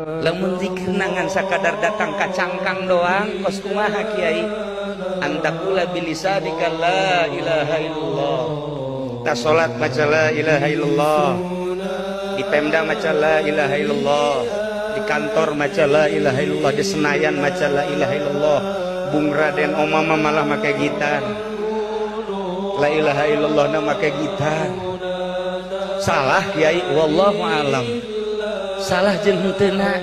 Lamun zikir ngan sakadar datang ka cangkang doang kos kumaha kiai? Antakula bilisanika la ilaha illallah. Ta salat maca la ilaha illallah. Di Pemda maca la ilaha illallah. Di kantor maca la ilaha illallah, di Senayan maca la ilaha illallah. Bung Raden Omama malah make gitar. La ilaha illallah na make gitar. Salah kiai, wallahu alam. Salah jeung henteuna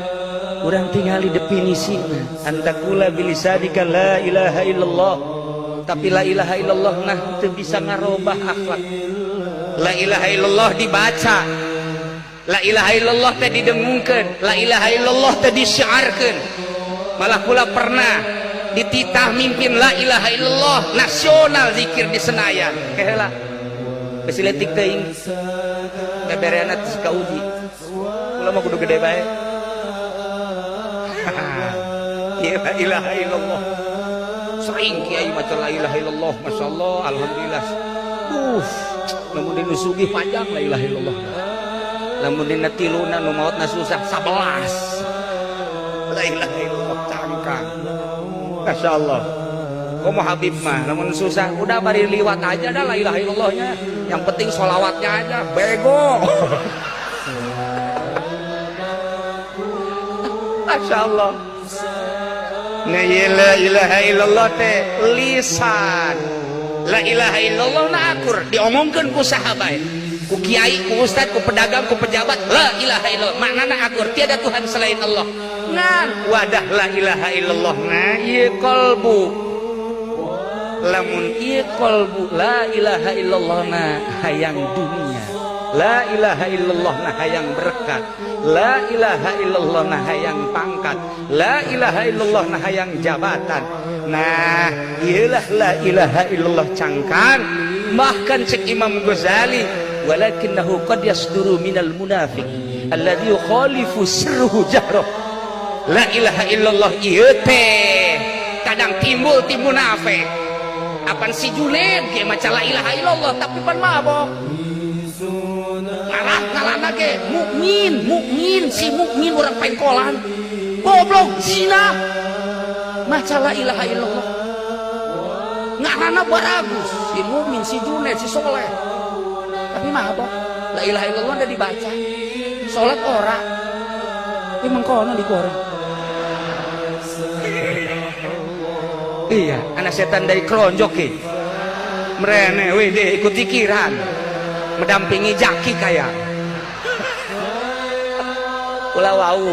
urang tingali definisina. Antakula bilisanika la ilaha illallah. Tapi la ilaha illallah nah teu bisa ngarobah akhlak. La ilaha illallah dibaca. La ilaha illallah teh didengungkeun, la ilaha illallah teh disiarkeun. Malah kula pernah dititah mimpin la ilaha illallah nasional zikir di Senayan. Keheula. Besi leutik teuing. Bebereana teh kauji. Kula mah kudu gede bae. La ilaha illallah. Sering kiai maca la ilaha illallah, masyaallah, alhamdulillah. Duh, lamun dinu sugih panjang la ilaha illallah. Lamun dina tiluna nu maotna susah 11. La ilaha illallah cangkang. Masyaallah. Komo Habib mah lamun susah udah bari liwat aja dah la ilaha illallahnya. Yang penting sholawatnya aja, bego. Masyaallah. Nah, la ilaha illallah teh lisan. La ilaha illallah na akur diomongkeun ku saha bae. Ku kiai, ku ustad, ku pedagang, ku pejabat, la ilaha illallah. Maknana akur tiada Tuhan selain Allah. Ngan wadah la ilaha illallah na ieu qalbu. Lamun ieu qalbu la ilaha illallah na hayang dunia. La ilaha illallah na hayang berkat. La ilaha illallah na hayang pangkat. La ilaha illallah na hayang jabatan. Nah, iyalah la ilaha illallah cangkang. Bahkan cek Imam Ghazali, walakinnahu qad yasduru minal munafiq alladzi yukhalifu sirruhu jahroh. La ilaha illallah ieu teh kadang timbul ti munafik. Apan si Juned ge maca la ilaha illallah tapi pan mabok. Ngalah ngalana ge mukmin, mukmin si mukmin urang pengkolan. Goblok zina. Maca la ilaha illallah. Ngarana baragus si mukmin, si Juned, si soleh. Tapi mabok. La ilaha illallah udah dibaca. Salat ora. Tapi mengkono di korang. Iya, anak setan dari keronjok ki. Merene weh deh ikut zikiran. Mendampingi jaki kaya. Kula wau.